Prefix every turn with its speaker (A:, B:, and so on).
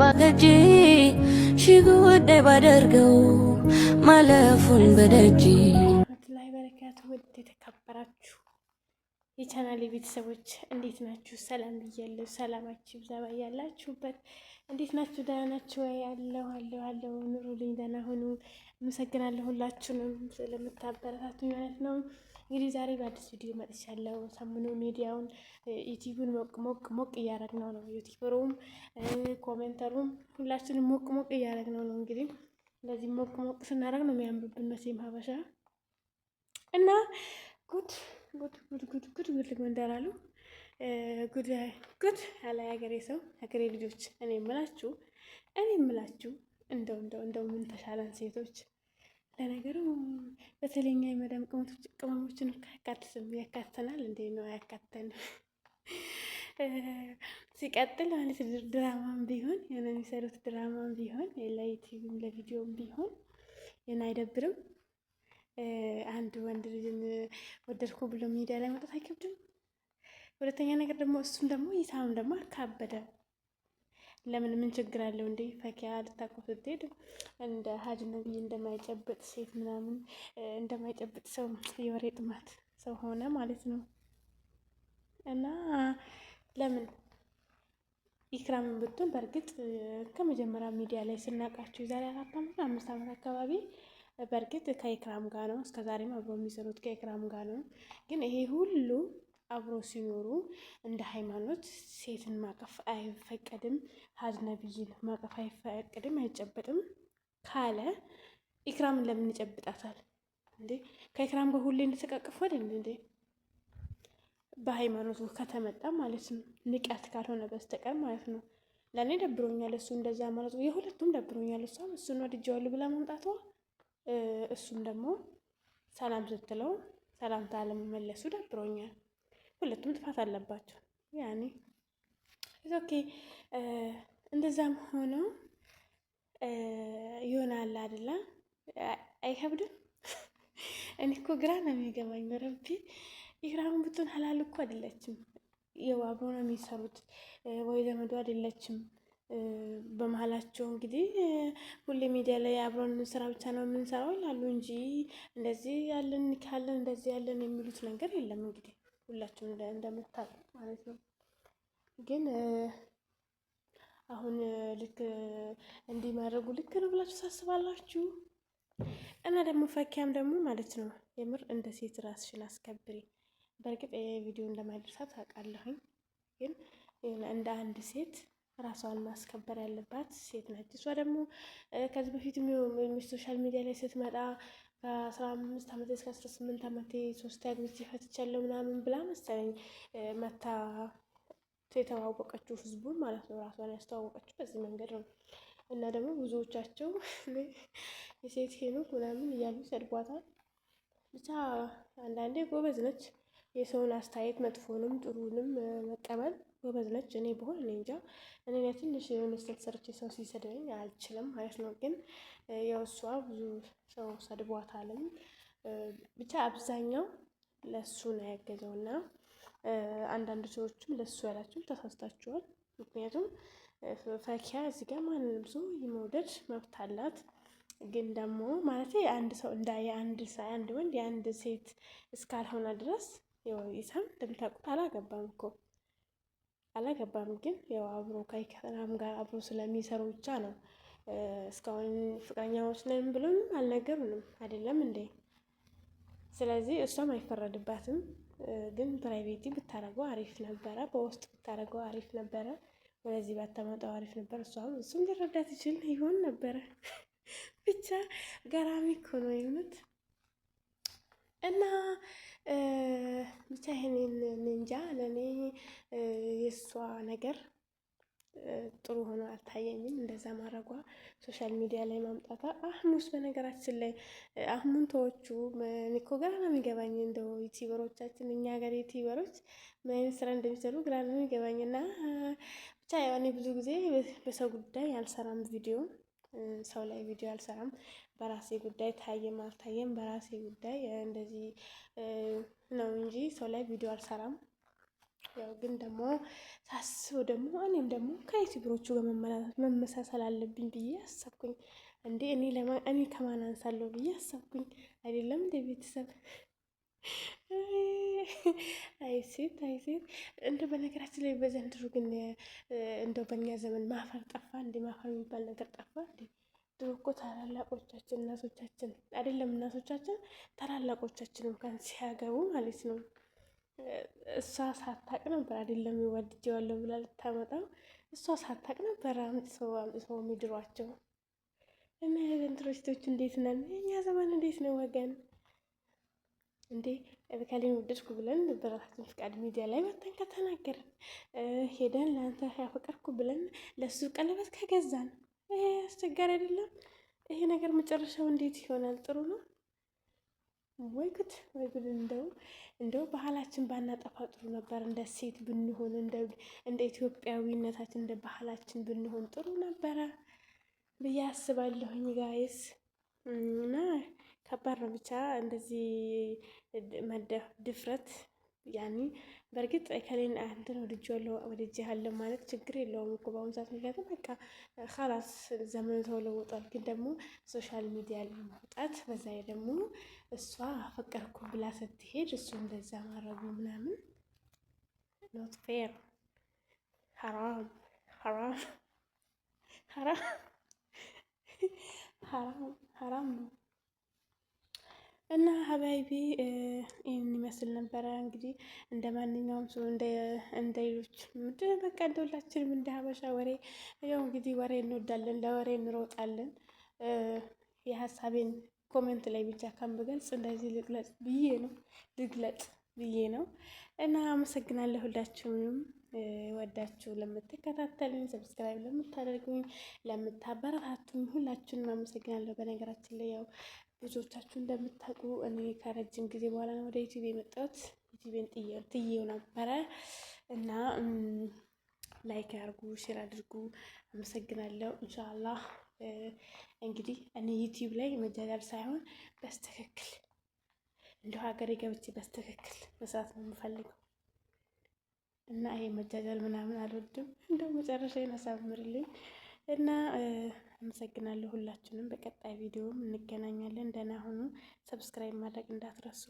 A: ባይገባ ከጄ ሺ ጉዳይ ባደርገው ማለፉን በደጅ
B: ላይ በረካቱ። ውድ የተከበራችሁ የቻናሌ ቤተሰቦች እንዴት ናችሁ? ሰላም ብያለሁ። ሰላማችሁ ይብዛ ያላችሁበት። እንዴት ናችሁ? ደህና ናችሁ ወይ? አለሁ አለሁ አለሁ። ኑሩልኝ፣ ደህና ሁኑ። አመሰግናለሁ ሁላችሁንም ስለምታበረታቱኝ ማለት ነው። እንግዲህ ዛሬ በአዲስ ቪዲዮ መጥቻለሁ። ሰሞኑ ሚዲያውን ዩቲዩብን ሞቅ ሞቅ ሞቅ እያደረግነው ነው። ዩቲዩበሩም commenter ኡም ሁላችንም ሞቅ ሞቅ እያደረግነው ነው። እንግዲህ እንደዚህ ሞቅ ሞቅ ስናደርግ ነው የሚያምርብን መቼም ሀበሻ እና ጉድ ጉድ ጉድ ጉድ ጉድ ጉድ ጎንደር አሉ ጉድ ጉድ አለ የሀገሬ ሰው ሀገሬ ልጆች። እኔ የምላችሁ እንደው እንደው እንደው ምን ተሻለን ሴቶች። ለነገሩ በተለይ እኛ የመዳም ቅመሞችን ያካትትም ያካትተናል እንዴ ነው አያካትተንም። ሲቀጥል ማለት ድራማም ቢሆን የሆነ የሚሰሩት ድራማም ቢሆን ለዩቲዩብም ለቪዲዮም ቢሆን የሆነ አይደብርም። አንድ ወንድ ልጅን ወደድኩ ብሎ ሚዲያ ላይ መውጣት አይከብድም። ሁለተኛ ነገር ደግሞ እሱም ደግሞ ይሳም ደግሞ አካበደ። ለምን ምን ችግር አለው እንዴ? ፈኪያ ልታቆ ስትሄድ እንደ ሀጅ ነብይ እንደማይጨብጥ ሴት ምናምን እንደማይጨብጥ ሰው የወሬ ጥማት ሰው ሆነ ማለት ነው። እና ለምን ኢክራምን ብትሆን በእርግጥ ከመጀመሪያ ሚዲያ ላይ ስናውቃቸው የዛሬ 4 ዓመት 5 ዓመት አካባቢ በእርግጥ ከኢክራም ጋር ነው፣ እስከ ዛሬም አብሮ የሚሰሩት ከኢክራም ጋር ነው። ግን ይሄ ሁሉ አብሮ ሲኖሩ እንደ ሃይማኖት ሴትን ማቀፍ አይፈቀድም፣ አጅነቢይን ማቀፍ አይፈቀድም፣ አይጨበጥም ካለ ኢክራምን ለምን ይጨብጣታል እንዴ? ከኢክራም ጋር ሁሌ እንደተቃቀፉ አይደል እንዴ? በሃይማኖቱ ከተመጣ ማለት ነው፣ ንቀት ካልሆነ በስተቀር ማለት ነው። ለእኔ ደብሮኛል እሱ እንደዛ ማለት ነው። የሁለቱም ደብሮኛል። እሷም እሱን ወድጄዋለሁ ብላ መምጣቷ፣ እሱም ደግሞ ሰላም ስትለው ሰላምታ አለመመለሱ ደብሮኛል። ሁለቱም ጥፋት አለባቸው። ያኔ okay፣ እንደዛም ሆኖ ይሆናል አይደለ? አይከብድም። እኔ እኮ ግራ ነው የሚገባኝ። ረቢ ኢክራም ብትሆን ሀላል እኮ አይደለችም። ያው አብሮ ነው የሚሰሩት ወይ ዘመዱ አይደለችም። በመሀላቸው እንግዲህ ሁሌ ሚዲያ ላይ አብረን ስራ ብቻ ነው የምንሰራው ይላሉ እንጂ እንደዚህ ያለን ካለን እንደዚህ ያለን የሚሉት ነገር የለም። እንግዲህ ሁላችሁም እንደምታውቁት ማለት ነው። ግን አሁን ልክ እንዲህ ማድረጉ ልክ ነው ብላችሁ ታስባላችሁ? እና ደግሞ ፈኪያም ደግሞ ማለት ነው የምር እንደ ሴት ራስሽን አስከብሪ። በእርግጥ የቪዲዮ እንደማይደርሳት አውቃለሁኝ፣ ግን እንደ አንድ ሴት ራሷን ማስከበር ያለባት ሴት ነች። እሷ ደግሞ ከዚህ በፊት social media ላይ ስትመጣ ከ15 ዓመቴ እስከ 18 ዓመቴ ሶስት አግብቼ ፈትቻለሁ ምናምን ብላ መሰለኝ መታ የተዋወቀችው ህዝቡን ማለት ነው። ራሷን ያስተዋወቀችው በዚህ መንገድ ነው። እና ደግሞ ብዙዎቻቸው የሴት ሄኖክ ምናምን እያሉ ይሰድቧታል። ብቻ አንዳንዴ ጎበዝ ነች። የሰውን አስተያየት መጥፎንም ጥሩንም መቀበል ጎበዝ ነች። እኔ ብሆን እኔ እንጃ፣ እኔ ትንሽ የሆነ ስህተት ሰርቼ ሰው ሲሰድበኝ አልችልም ማለት ነው። ግን ያው እሷ ብዙ ሰው ሰድቧታልም። ብቻ አብዛኛው ለእሱ ነው ያገዘው እና አንዳንድ ሰዎችም ለእሱ ያላችሁም ተሳስታችኋል። ምክንያቱም ፈኪያ እዚህ ጋር ማንንም ሰው የመውደድ መብት አላት። ግን ደግሞ ማለት አንድ ሰው እንደ የአንድ አንድ ወንድ የአንድ ሴት እስካልሆነ ድረስ ያው ኢሳም እንደምታውቁት አላገባም እኮ አላገባም። ግን ያው አብሮ ከኢክራም ጋር አብሮ ስለሚሰሩ ብቻ ነው እስካሁን ፍቅረኛዎች ነን ብሎም አልነገሩንም፣ አይደለም እንዴ? ስለዚህ እሷም አይፈረድባትም። ግን private ብታደርገው አሪፍ ነበረ፣ በውስጥ ብታደርገው አሪፍ ነበረ፣ ወደዚህ ባታመጣው አሪፍ ነበር። እሷም እሱም ሊረዳት ይችል ይሆን ነበረ። ብቻ ገራሚ እኮ ነው የእውነት። እና ብቻ ይሄንን እንጃ፣ ለእኔ የእሷ ነገር ጥሩ ሆኖ አልታየኝም። እንደዛ ማድረጓ social media ላይ ማምጣቷ። አህሙስ በነገራችን ላይ አህሙን ተወቹ። እኔ እኮ ግራ ነው የሚገባኝ እንደው ዩቲዩበሮቻችን እኛ ሀገር ዩቲዩበሮች ምን አይነት ስራ እንደሚሰሩ ግራ ነው የሚገባኝ። እና ብቻ ያው እኔ ብዙ ጊዜ በሰው ጉዳይ አልሰራም ቪዲዮ፣ ሰው ላይ ቪዲዮ አልሰራም። በራሴ ጉዳይ ታየም አልታየም በራሴ ጉዳይ እንደዚህ ነው እንጂ ሰው ላይ ቪዲዮ አልሰራም። ያው ግን ደግሞ ሳስበው ደግሞ እኔም ደግሞ ከ YouTuber ኦቹ ጋር መመሳሰል አለብኝ ብዬ አሰብኩኝ። እንዴ እኔ ከማን አንሳለሁ ብዬ አሰብኩኝ። አይደለም እንደ ቤተሰብ አይ ሴት አይ ሴት። እንደ በነገራችን ላይ በዘንድሮ ግን እንደው በእኛ ዘመን ማፈር ጠፋ እንዴ? ማፈር የሚባል ነገር ጠፋ እንዴ? ድሮ እኮ ታላላቆቻችን እናቶቻችን፣ አይደለም እናቶቻችን፣ ታላላቆቻችን እንኳን ሲያገቡ ማለት ነው እሷ ሳታቅ ነበር፣ አይደለም ወድጄዋለሁ ብላ ልታመጣው፣ እሷ ሳታቅ ነበር አምጥተው አምጥተው የሚድሯቸው። እና የዘንድሮ ሴቶች እንዴት ነን? የእኛ ዘመን እንዴት ነው ወገን? እንዴ እከሌን ወደድኩ ብለን በራሳችን ፍቃድ ሚዲያ ላይ መተን ከተናገርን፣ ሄደን ለአንተ ያፈቀርኩ ብለን ለሱ ቀለበት ከገዛን፣ ይሄ አስቸጋሪ አይደለም? ይሄ ነገር መጨረሻው እንዴት ይሆናል? ጥሩ ነው ወይ ጉድ ወይ ጉድ! እንደው ባህላችን ባናጠፋ ጥሩ ነበር። እንደ ሴት ብንሆን፣ እንደ ኢትዮጵያዊነታችን፣ እንደ ባህላችን ብንሆን ጥሩ ነበረ ብዬ አስባለሁኝ guys። እና ከባድ ነው ብቻ እንደዚህ ድፍረት ያኒ። በእርግጥ እከሌን እንትን ወድጄዋለሁ ወድጄሃለሁ ማለት ችግር የለውም እኮ በአሁኑ ሰዓት፣ ምክንያቱም በቃ خلاص ዘመኑ ተለውጧል። ግን ደግሞ social media ላይ መውጣት፣ በዛ ላይ ደግሞ እሷ አፈቀርኩ ብላ ስትሄድ እሱ እንደዛ ማድረጉ ምናምን not fair፣ ሐራም ሐራም ሐራም ሐራም ሐራም ነው። እና حبايبي ይህን ይመስል ነበረ። እንግዲህ እንደ ማንኛውም ሰው፣ እንደ ሌሎች ምንድን በቃ እንደ ሁላችንም እንደ ሀበሻ ወሬ፣ ያው እንግዲህ ወሬ እንወዳለን፣ ለወሬ እንሮጣለን። የሀሳቤን comment ላይ ብቻ ከምገልጽ እንደዚህ ልግለጽ ብዬ ነው፣ ልግለጽ ብዬ ነው። እና አመሰግናለሁ ሁላችሁንም ወዳችሁ ለምትከታተሉኝ፣ subscribe ለምታደርጉኝ፣ ለምታበረታቱኝ ሁላችሁንም አመሰግናለሁ። በነገራችን ላይ ያው ብዙዎቻችሁ እንደምታውቁ እኔ ከረጅም ጊዜ በኋላ ነው ወደ ዩቲዩብ የመጣሁት። ዩቲዩብን ትዬው ነበረ እና like አድርጉ፣ share አድርጉ። አመሰግናለሁ። ኢንሻአላህ እንግዲህ እኔ ዩቲዩብ ላይ መጃጃል ሳይሆን በስትክክል እንደው ሀገሬ ገብቼ በስትክክል መስራት ነው የምፈልገው እና ይሄ መጃጃል ምናምን አልወድም። እንደው መጨረሻዬን አሳምርልኝ እና አመሰግናለሁ ሁላችሁንም። በቀጣይ ቪዲዮም እንገናኛለን። ደህና ሁኑ። subscribe ማድረግ እንዳትረሱ።